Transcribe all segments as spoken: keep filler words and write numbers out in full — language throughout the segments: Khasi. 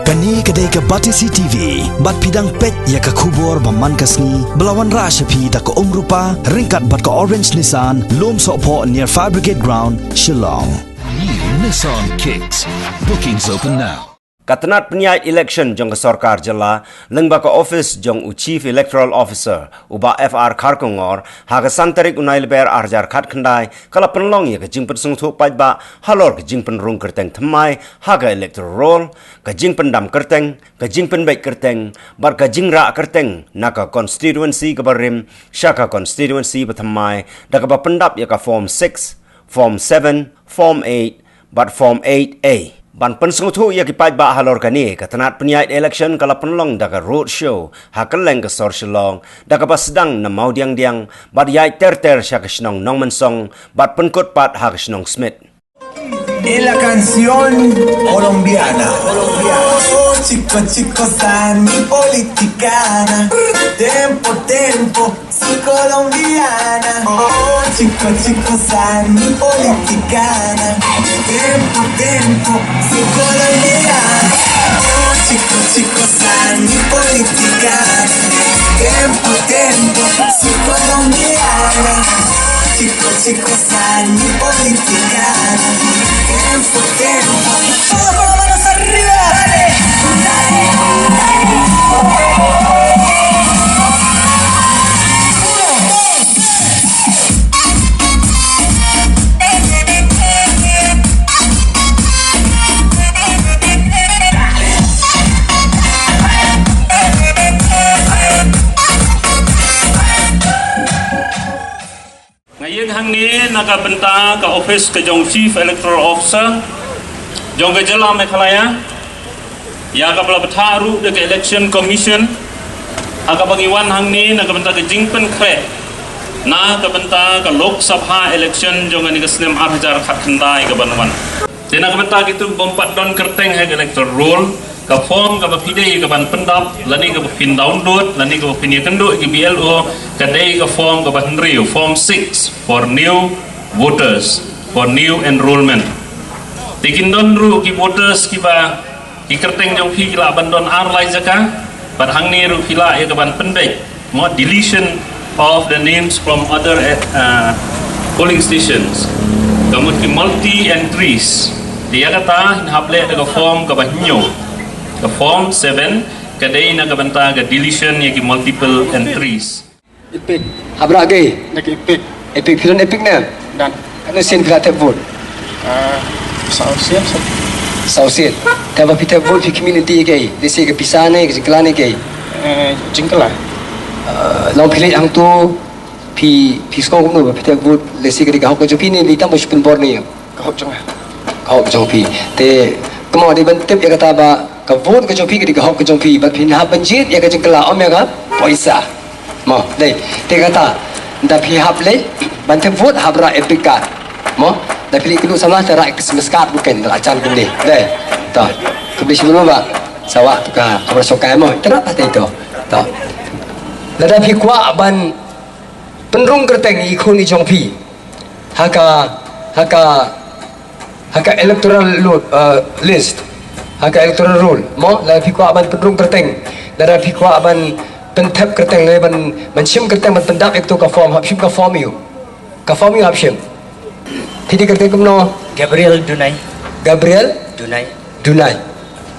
Kane ka dei ka Batesi T V, bad phi dang peit ïa ka khubor ba man ka sngi, ba la wanrah sha phi da ka Umrupa, ryngkat bad ka Orange Nissan, Lumsohphoh near Fire Brigade Ground, Shillong. New Nissan Kicks. Bookings open now. Ka tnat pynïaid election jong ka sorkar jylla, lyngba ka office jong u Chief Electoral Officer, u Bah F R Kharkongor, ha ka san tarik u Naiwieng ar hajar khatkhyndai, ka la pynlong ïa ka jingpynsngewthuh paidbah halor ka jingpynrung kyrteng thymmai ha ka electoral roll, ka jingpyndam kyrteng, ka jingpynbeit kyrteng, bad ka jingrah kyrteng na ka constituency kaba rim sha ka constituency ba thymmai, da kaba pyndap ïa ka form six, form seven, form eight, bad form eight A. Ban pynsngewthuh ïa ki paidbah halor kane, ka tnat pynïaid election ka la pynlong da ka road show ha kylleng ka sor Shillong, da kaba sdang na Mawdiangdiang, bad ïaid ter ter sha ka shnong Nongmynsong, bad pynkut pat ha ka shnong Smit. En la canción colombiana. Oh, chico, chico, san mi politicana. Tempo, tempo, soy colombiana. Oh, chico, chico, san mi politicana. Tempo, tempo, soy colombiana. Oh, chico, chico, san mi politicana. Tempo, tempo, soy colombiana. Chico, chico, san mi politicana. Tempo, tempo. Todas las manos arriba, dale. Dale, dale. Nga ïeng hangne na ka bynta ka office ka jong Chief Electoral Officer jong ka jylla Meghalaya, ïa kaba la bthah ruh da ka Election Commission, ha kaba ngi wan hangne na ka bynta ka jingpynkhreh na ka bynta ka Lok Sabha election jong kane ka snem ar hajar khatkhyndai kaban wan. Te na ka bynta kito bym pat don kyrteng ha ka electoral roll, ka form kaba phi dei kaban pyndap, lane kaba phin download, lane kaba phin ïakynduh ïa ki B L O, ka dei ka form kaba hynriew, form six, for new voters, for new enrollment. Te kin don ruh ki voters kiba ki kyrteng jong phi ki lah ban don ar lai jaka, bad hangne ruh phi lah ïa kaban pynbeit, mo, deletion of the names from other, uh, polling stations. Ka mut ki multi entries. Te ïa kata ngin hap leh da ka form kaba hynñiew. Ka form seven, ka dei na ka bynta ka deletion ïa ki multiple entries. Epic. Hap rah kaei? Dak Epic. Epic, phi don Epic ne? Don. Katno sien phi la thep vote? Ah, saw sien, saw. Saw sien. Te ba phi thep vote phi khmih lynti kaei? Lehse ka pisa ne, ka jingkylla ne kaei? Eh, jingkylla. Ah, long phi leit hangto, phi, phi sngew kumno ba phi thep vote, lehse ka dei ka hok ka jong phi ne, lei tang ba shu pynbor ne ïa? Ka hok jong nga. Ka hok jong phi. Te, kumno dei ban tip ïa kata ba ka vote ka jong phi ka dei ka hok ka jong phi, bad phin hap ban jied ïa ka jingkylla, ym ïa ka poisa. Mo, dei. Te kata, da phi hap leit ban thep vote, hap rah Epic card. Mo, da phi leit kynduh samla te rah Christmas card bukan, da la jan kumne. Dei. To. Khublei shibun mo bah. Sa wah to ka, ka ba shongkai mo. Te rah pat te to. To. Lada phi kwah ban pynrung kyrteng ïa i khun i jong phi ha ka, ha ka, ha ka electoral lo-, uh, list, ha ka electoral roll. Mo, lada phi kwah ban pynrung kyrteng, lada phi kwah ban pynthep kyrteng, lada ban, ban shim kyrteng, ban pyndap ïa kato ka form, hap shim ka form ïa u. Ka form ïa u hap shim. Phi dei kyrteng kumno? Gabriel Dunai. Gabriel? Dunai. Dunai.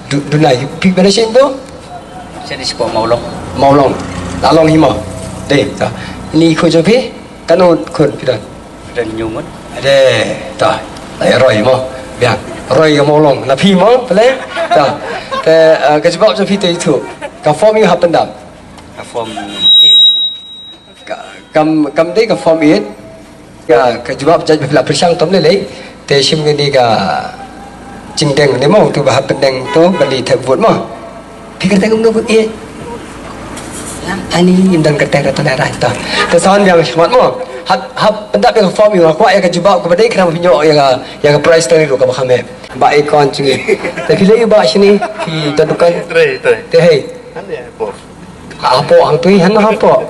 Du-, Dunai. Phi ba na shin to? Shin i shapoh Mawlong. Mawlong. La long hi mo. Dei, ta. Ini khun jong phi? Katno khun phi don? Phi don hynñiew ngut. Dei, ta. La ïa roi mo. Biang. Roi ka Mawlong. Na phi mo, pele? Ta. Te, eh, ka jubab jong phi te itu. Ka form ïa u hap pyndap. Ka form i. Ka, kam, kam dei ka form eight. Ka, ka jubab jait ba phi la pyrshang tom lei lei. Te shim kane ka jingdeng ne mo, to ba hap pyndeng to ban leit thep vote mo. Phi kyrteng kumno, eight? Ani ngim don kyrteng, to leh rah to. Te sa wan biang shakhmat mo. Hap, hap pyndap ïa ka form ïa u, kwah ïa ka jubab kaba dei, khnang ba phin ïoh ïa ka, ïa ka prize tang ruh kaba kham heh. Ba icon jong ngi. Te phi leh ïa u ba shane, phi don dukan. Trei, trei. Te hei. Hapoh hangtei, hangno hapoh?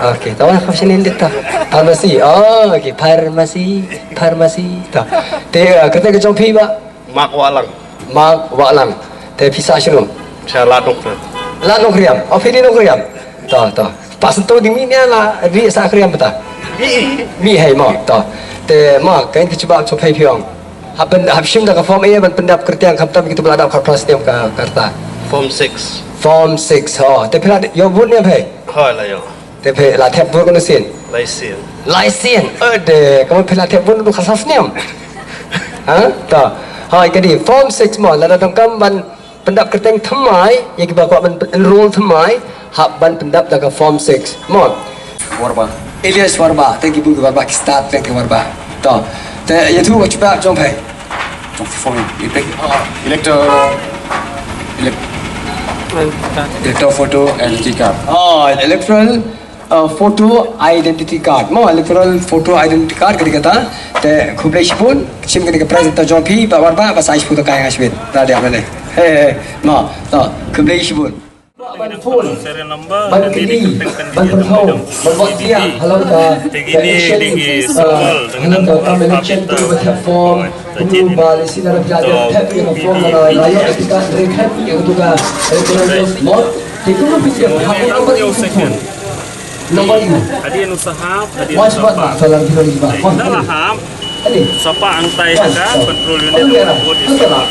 Okey, tahu lah kapsian ini ta. Pharmacy. Oh, okey, pharmacy, pharmacy. Ta. Te, uh, kata ka jong phi ba? Mark Wahlang. Mark Wahlang. Te phi sah shano? Sha Lad Nongriam. Lad Nongriam. Oh, phi dei Nongriam. To, to. Pat sngewthuh dei mih ne la dei sah Nongriam pat? Mih. Mih hei mo. To. Te mo, ka jingkyrpad jong phi phi ong, hap ban, hap shim da ka form A ban pyndap kyrteng, khamtam kito ba la dap khatphra snem ka, ka rta. Form six. Form six. Ho. Te phi la ïoh vote ne em phi? Hooid, la ïoh. Te phi la thep vote katno sien? Lai sien. Lai sien. Ade, kumno phi la thep vote katno, khatphra snem? Ha? To. Hooid, ka dei form six mo, lada donkam ban pyndap kyrteng thymmai, ïa kiba kwah ban enroll thymmai, hap ban pyndap da ka form six mo. Warba. Elias Warba, thank you, Warba, ki stad, thank you, Warba. To. Te ïathuh ka jingkyrpad jong phi. Jong phi form, ïa phi, ah, elector, elec-, elector photo identity card. Oh, electoral, uh, photo identity card. Mo, electoral photo identity card ka dei kata. Te khublei shibun, shim kane ka present jong phi, Bah Warba, ba sa ïoh photo kai ha shibit. Da dia bale. He, he, mo, to, khublei shibun. Ban phone, ban kylli, ban pyrkhat, ban bud ïa, halor ka, ka election, uh, halor ka kam election, kumno ban thep form, kumno ba lehse lada phi la thep ïa ka form, lada la ïoh ïa ka, re khat ïa ka, ka electoral roll mo. Te kumno phi thep, ha, kumno ban thep form. Number two. Hadien u sahap, hadien u sahap. Wan sahap, salam kita di sahap. Wan. Dah lah hap. Hadien. Sapa angtai wan, ka, wan. Control unit, wan, wan, wan. Wan, wan.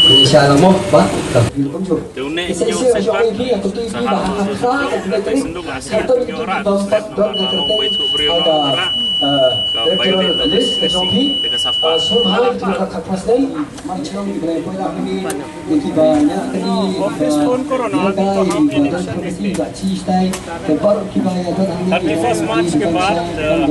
Insya Allah, mo, ba. Te une ïa u sahap. Sahap. Senduk asal. Ora. Ka bioelectricity. Te ka sapa. Thirty-first March ke bad, uh,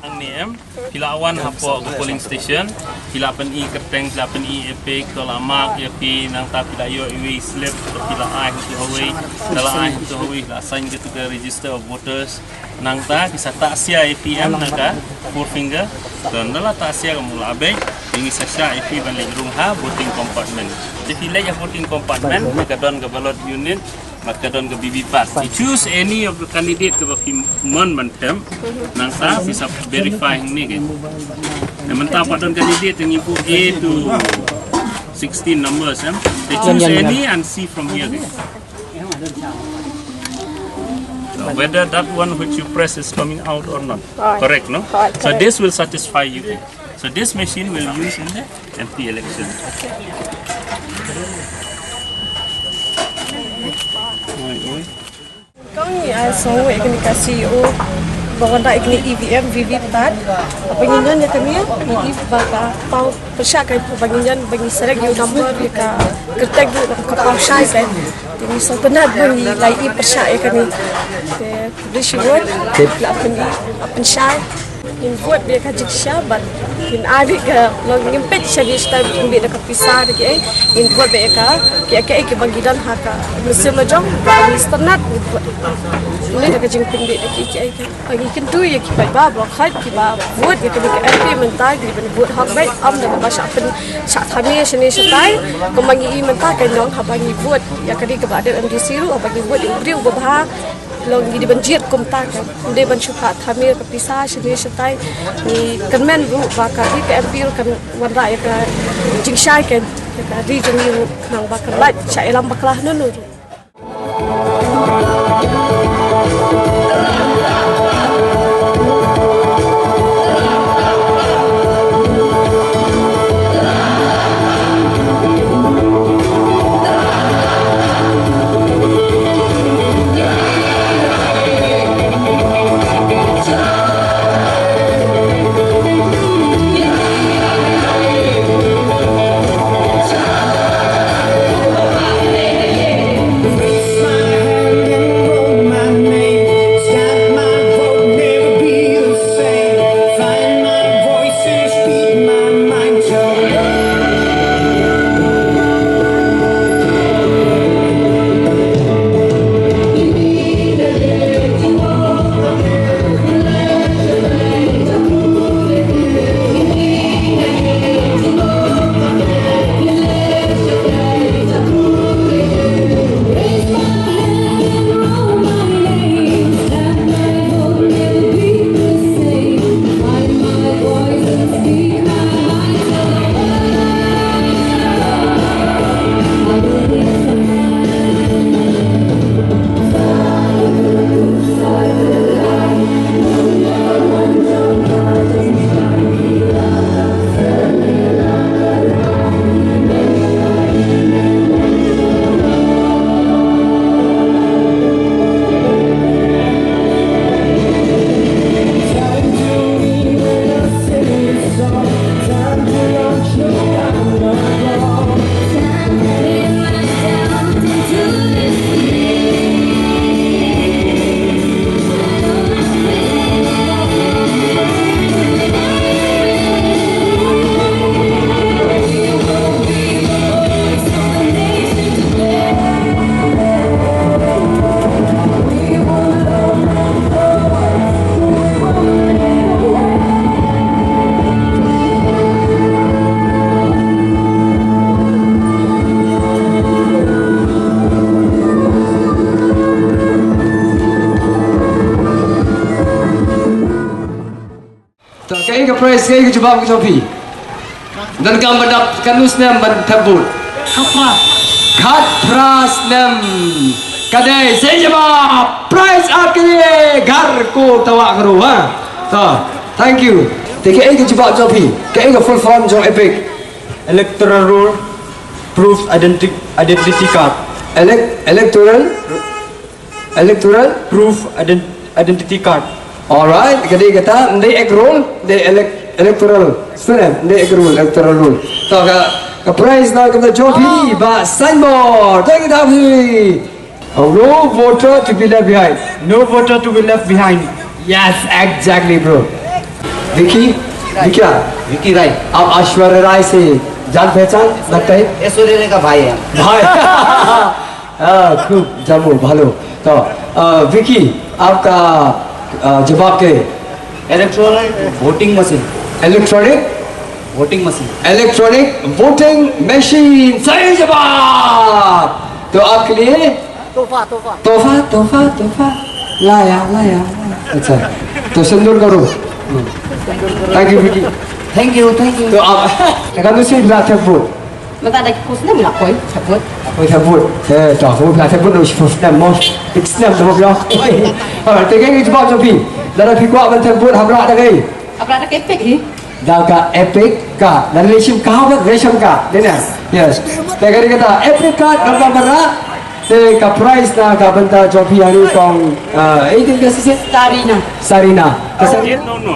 Ang ni em, phi la wan hapoh ka polling station, phi la pyni kyrteng, phi la pyni EPIC, to la mark ïa phi, nangta phi la ïoh iwei i slip, to phi la ai hangtu hawei, phi la ai hangtu hawei, la sign katu ka register of voters. Nangta phi sa tah sia ïa phi em na ka four finger. To ynda la tah sia ka mut la beit, ngi sa shah ïa phi ban leit rung ha voting compartment. Te phi leit ha voting compartment, ka don ka ballot unit, bad ka don ka VVPAT. You choose any of the candidate kaba phi mon ban them. Nangta phi sa verify hangne ke. Te mynta pat don candidate ngi buh A to sixteen numbers em. They choose any and see from here ke. So whether that one which you press is coming out or not. Right. Correct, no? Right, so correct. This will satisfy you. So this machine will use in the M P election. Oi, oi. Kong, ah, so, eh, kane ka C E O, ba wan da kane E V M, VVPAT. Ba ngin ïa kane, ngi ba ka paw Pyrshah ka ba ngin ïa, ba ngin select ïa u number ïa ka kyrteng, ïa ka paw shai ka. Te ngi sngewtynnat ba ngi la ïa pyrshah ïa kane. Te khublei shibun la pyn, la pynshai. Ngin vote ïa ka jingshisha bad ngin ai ka long, ngim peit shane shatai, ngim peit da ka pisa da kaei. Ngin vote ïa ka, kaei kaei kaba ngi don ha ka mynsiem la jong, ba ngi sngewtynnat ngin vote. Ïa ka jingpynbeit da kaei kaei ka. Ba ngi kyntu ïa ki paidbah baroh khoit kiba vote ïa kane ka M P mynta, ki ban vote hok beit, ym da kaba shah pyn, shah thymmai shane shatai. Kumba ngi i mynta ka long haba ngi vote ïa kane kaba dep M D C ruh, haba ngi vote ïa u briew uba bha, long ngi dei ban jied kumta, ka dei ban shu phah thymmai ka pisa shane shatai. Ngi kyrmen ruh ba ka ri ka M P ruh kan wanrah ïa ka jingshai ka, ïa ka ri jong ngi ruh khnang ba kan lait shah ïalam bakla hynno hynno ruh. Prize, kaei ka jubab ka jong phi? Donkam ban dap katno snem ban thep vote? Khatphra. Khatphra snem. Ka dei sa jubab. Prize ap ka dei. Gar ko tawa karo ha. To, thank you. Te kaei ka jubab jong phi? Kaei ka full form jong EPIC? Electoral roll, proof identi- identity card. Elec- electoral, electoral. Proof ident- identity card. Alright, ka dei kata, ym dei egg roll, dei elec- electoral. Sure, ym dei egg roll, electoral roll. To ka, ka prize na ka jong phi, ba signboard. Thank you, Davi. Oh, no voter to be left behind. No voter to be left behind. Yes, exactly, bro. विकी, विकी राय। विकी राय। आप ऐश्वर्या राय से जान पहचान लगता है? ऐश्वर्या राय का भाई है। भाई। हाँ, खूब जमो, ভালো। तो, अ, विकी, आपका, अ, जवाब क्या है? Electronic voting machine। Electronic? Voting machine। Electronic voting machine। सही जवाब। तो आपके लिए तोहफा, तोहफा। तोहफा, तोहफा, तोहफा। लाया, लाया, लाया। अच्छा, तो सिंदूर करो। हम्म। Thank you, विकी। Thank you, thank you। तो आप, एकादशी रात है वो। Mynta da ki phew snem la poi thep vote. Poi thep vote. Eh, to, phew la thep vote, phew snem mo. Phew snem mo, bro. Alright, te kaei ka jubab jong phi? Lada phi kwah ban thep vote, hap rah da kaei? Hap rah da ka EPIC hi. Da ka EPIC card. Lada lei shim ka, hap rah shim ka. Dei ne? Yes. Te ka dei kata EPIC card, kata ban rah. Te ka prize na ka bynta jong phi hangne kong, ah, eh, dei ka shisha? Sarina. Sarina. Ka Sarina. No, no.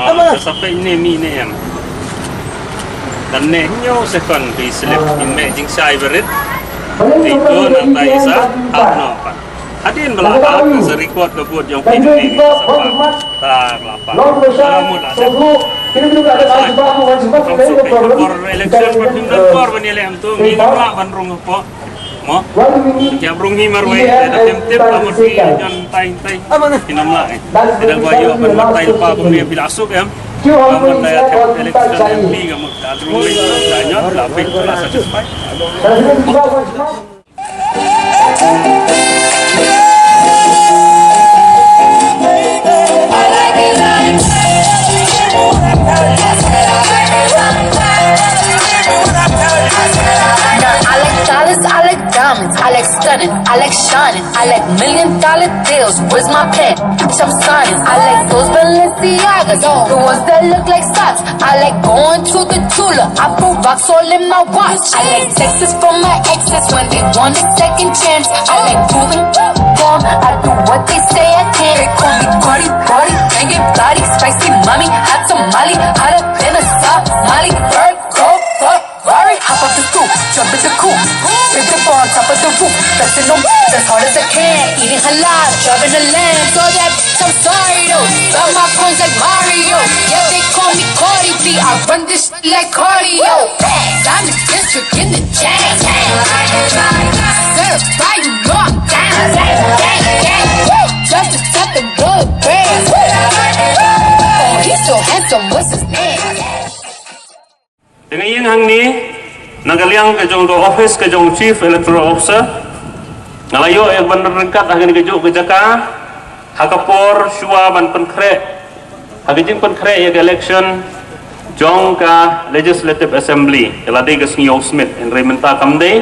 Ah, sa peit ne mi ne em. Kan ne hynñiew second phi slip in me jingshai barit. Phi to na tai sa hap no pa. Hadien ba la hap sa record ka vote jong phi ne sa pa. Ta la pa. Ala mut la sa. Kam su peit por election pa kum don por ban ïaleh em tu ngi ngam lah ban rung hapoh. Mo. Ki ap rung hi marwei, da tim tip amut ki ñion tai tai. Ki nam lah, eh. Ki da gwa ïoh ban mat tai pa kumne phi la suk em. Amut da ïa tip election M P ka mut da rung hi da ñion da phi la satisfy. Now I like dollars, I like diamonds, I like stunning, I like shining, I like million dollar deals. Where's my pen? Bitch, I'm signing. I like those Balenciagas, the ones that look like socks. I like going to the jeweler. I put rocks all in my watch. I like texts from my exes when they want a second chance. I like proving them. I do what they say I can't. They call me Cardi, Cardi, banging body, spicy mommy, hot tamale, hotter than a Somali. Bird, go, fuck, Ferrari, hop up the scoop, jump in the coop, flip the bar on top of the roof, flexing on as hard as I can, eating halal, driving a Lamb, so that bitch, I'm sorry though, got my coins like Mario, yeah, they call me Cardi B, I run this shit like cardio, I'm the district in the chain, certified, you know I'm down, gang, gang, gang, woo, judge the top and blow the brand, oh, he's so handsome, what's his name? Te nga ïeng hangne na ka liang ka jong ka office ka jong Chief Electoral Officer. Nga la ïoh ïa ka ban ryngkat ha kane kajuh ka jaka ha ka por shuwa ban pynkhreh ha ka jingpynkhreh ïa ka election jong ka Legislative Assembly, ka la dei ka sngi Ïewsmit, hynrei mynta kam dei,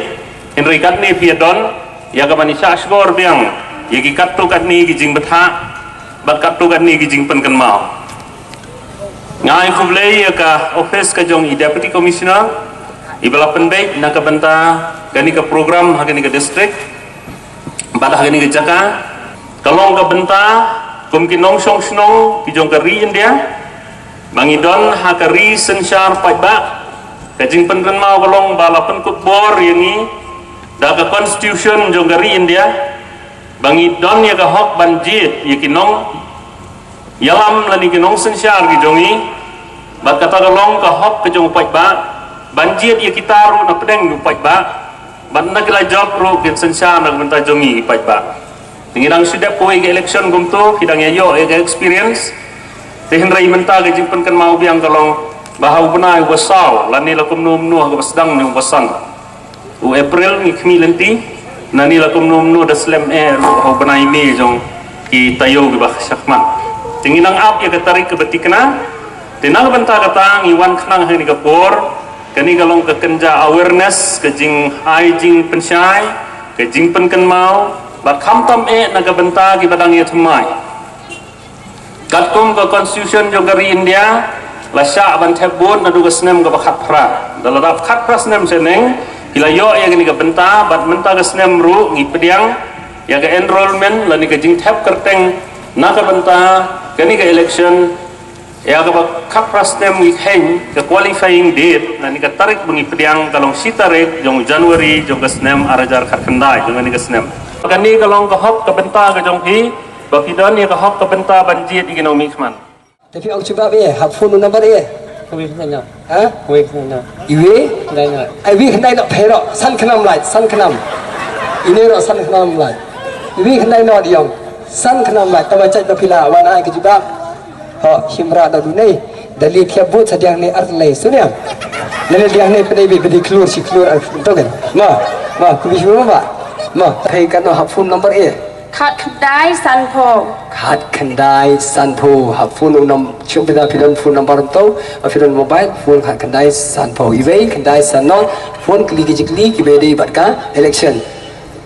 hynrei katne phi ïa don ïa ka ban ïa shah shkor biang ïa ki katto katne ki jingbthah bad katto katne ki jingpynkynmaw. Nga ai khublei ïa ka office ka jong i Deputy Commissioner iba la pynbeit na ka bynta kane ka program ha kane ka district bad ha kane ka jaka. Ka long ka bynta kum ki nongshong shnong ki jong ka ri India ba ngi don ha ka ri synshar paidbah. Ka jingpynkynmaw ka long ba la pynkupbor ïa ngi da ka constitution jong ka ri India ba ngi don ïa ka hok ban jied ïa ki nongïalam lane ki nongsynshar ki jong ngi. Bad kata ka long ka hok ka jong u paidbah ban jied ïa kita ruh na pdeng u paidbah bad na ki la jop ruh kin synshar na ka bynta jong ngi ki paidbah. Te ngi dang shu dep kawei ka election kumto, ki dang ïa ïoh ïa ka experience. Te hynrei mynta ka jingpynkynmaw biang ka long ba ha u bnai uba saw lane la kumno kumno ha kaba sdang ne uba san u April ngi khmih lynti, nani la kumno kumno da slem eh ruh ha u bnai May jong ki taïew kiba shakhmat. Te ngi nang ap ïa ka tarik kaba tikna Te na ka bynta kata ngi wan khnang ha kane ka por, kane ka long ka kynja awareness, ka jingai jingpynshai, ka jingpynkynmaw, bad khamtam eh na ka bynta kiba dang ïathymmai. Katkum ka Constitution jong ka ri India, la shah ban thep vote naduh ka snem kaba khatphra. Da la dap khatphra snem shaneng, ki la ïoh ïa kane ka bynta, bad mynta ka snem ruh ngi pdiang ïa ka enrollment, lane ka jingthep kyrteng na ka bynta kane ka election, ïa kaba khatphra snem ngi kheiñ, ka qualifying date, lane ka tarik ba ngi pdiang ka long shi tarik jong u January jong ka snem ar hajar khatkhyndai, jong kane ka snem. Kane ka long ka hok ka bynta ka jong phi, ba phi don ïa ka hok ka bynta ban jied ïa ki nongmihkhmat. Te phi ong jubab ïa, hap phone number ïa. Kawei khyndai noh. Ha? Kawei khyndai noh. Iwei? Khyndai noh. Iwei khyndai noh phi ruh, san khnam lait, san khnam. Ine ruh san khnam lait. Iwei khyndai noh ïong. San khnam lait, tang ba jait ba phi la wan ai ka jubab. Ho, shim rah da dunei. Da leit thiah vote sa diang ne ar lei suniang. Lei diang ne pynai bi pynai klur shi klur ar to kan. Ma, ma, ku bi shim ma. Ma, hai kan noh hap phone number ïa. Khat khyndai sanphew. Khat khyndai sanphew. Hap phone num, shu phi da phi don phone number to, phi don mobile phone khat khyndai sanphew. Iwei khyndai san noh, phone kylli ki jingkylli kiba ïadei bad ka election.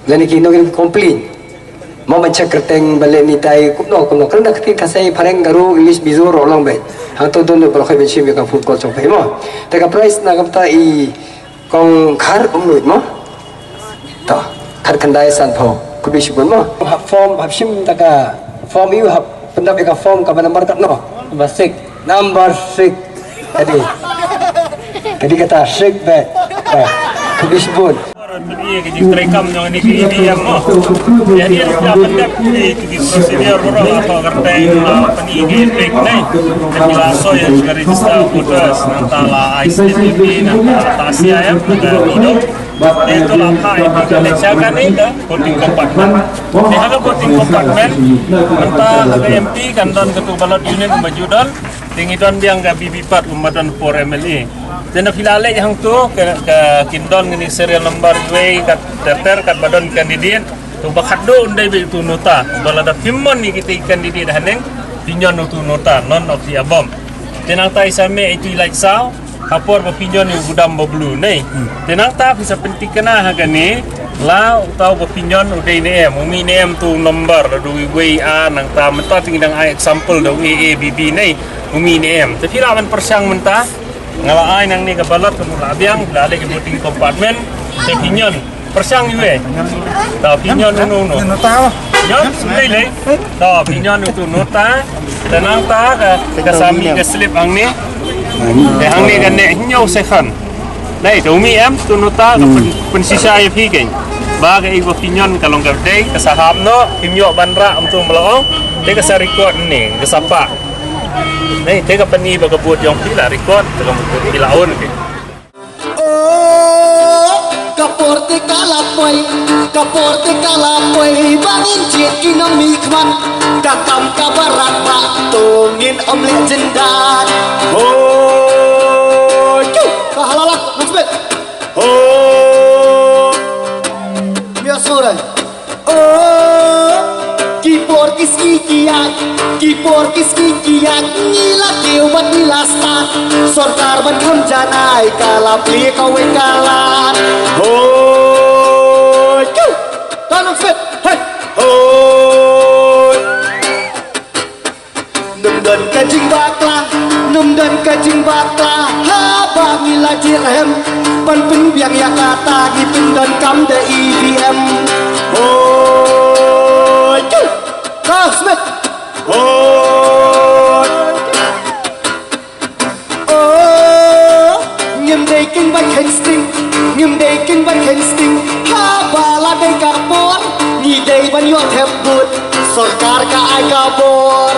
Lane ki nongin complain. Mo ban check kyrteng ba leh ni tai kumno kumno. Kyrteng da kti Khasi, Phareng, Garo, English, Mizo ruh long beit. Hangto don ba la khoi ban shim ïa ka phone call jong phi mo. Te ka prize na ka bynta i Kong Khar Umnuid mo. To, khat khyndai sanphew. Khublei shibun mo. Hap form, hap shim da ka form ïa u, hap pyndap ïa ka form kaba number katno? Number six. Number six. Kadi. Kadi kata six beit. To, khublei shibun. Pynïaid ka jingtrei kam jong kane ka E V M mo. Ïa, ïa, ïa, pyndep ki, ki procedure baroh, la thoh kyrteng, la pyni ki trick ne. Ki la soi ïa ka register voters, nangta la ai stamp ïa ki, nangta la tasia ïa ka, ka duduk. Te to la phah ïa ki ka leh sha kane ka voting compartment. Te ha ka voting compartment, mynta ha ka M P kan don katu ballot unit ba ju don. Te ngi don biang ka V V P A T kumba don por M L A. Te na phi la leit hangto ka, ka kin don kane serial number wei kat ter ter kat ba don candidate. To ba khatduh un dei beit utu nota. Ba lada phim mon ïa kita ki candidate haneng, phin ñion utu nota, none of the above. Te nangta i sa mih itu i lait saw, ha por ba phin ñion ïa u budam ba blue ne. Te nangta phi sa pynthikna ha kane, la uta uba phin ñion u dei ne em, u mih ne em utu number, la dei wei a, nangta mynta te ngi dang ai example da u A A B B ne, u mih ne em. Te phi lah ban pyrshang mynta, nga la ai nangne ka ballot, ka mut la biang, la leh ka voting compartment, te phin ñion. Pyrshang iwei. To phin ñion uno uno. Ñion, lei lei. To phin ñion utu nota. Te nangta ka, ka sa mih ka slip hangne. Te hangne ka neh hynñiew second. Dei, to u mih em utu nota ka pyn, pynshisha ïa phi kein. Ba kaei ba phin ñion ka long ka dei, ka sa hap noh, phim ïoh ban rah kumtu ba la ong. Te ka sa record ne, ka sa pah. Dei, te ka pyni ba ka vote jong phi la record, te ka mut phi la un kein. Oh, ka por te ka la poi, ka por te ka la poi, ba ngin jied ki nongmihkhmat, ka kam kaba radbah, to ngin ym leh jyndat. Hoi, kiu, ka halala, nang sbet. Hoi. Mia sore. Oh, ki por ki sngi ki ïaid, ki por ki sngi ki ïaid, ngi la kiew bad ngi la stad. Sorkar ban kham janai ka la plie kawei ka lad. Hoi, kiu. To nang sbet. Hoi. Hoi. Nym don ka jingbakla, nym don ka jingbakla, haba ngi la jied rhem. Ban pynbiang ïa kata ngi pyndonkam da E V M. Hoi, kiu. Ka Smith. Hoi. Oh, ngim dei kin ban kheiñ sting, ngim dei kin ban kheiñ sting. Haba la dei ka por, ngi dei ban ïoh thep vote. Sorkar ka ai ka bor.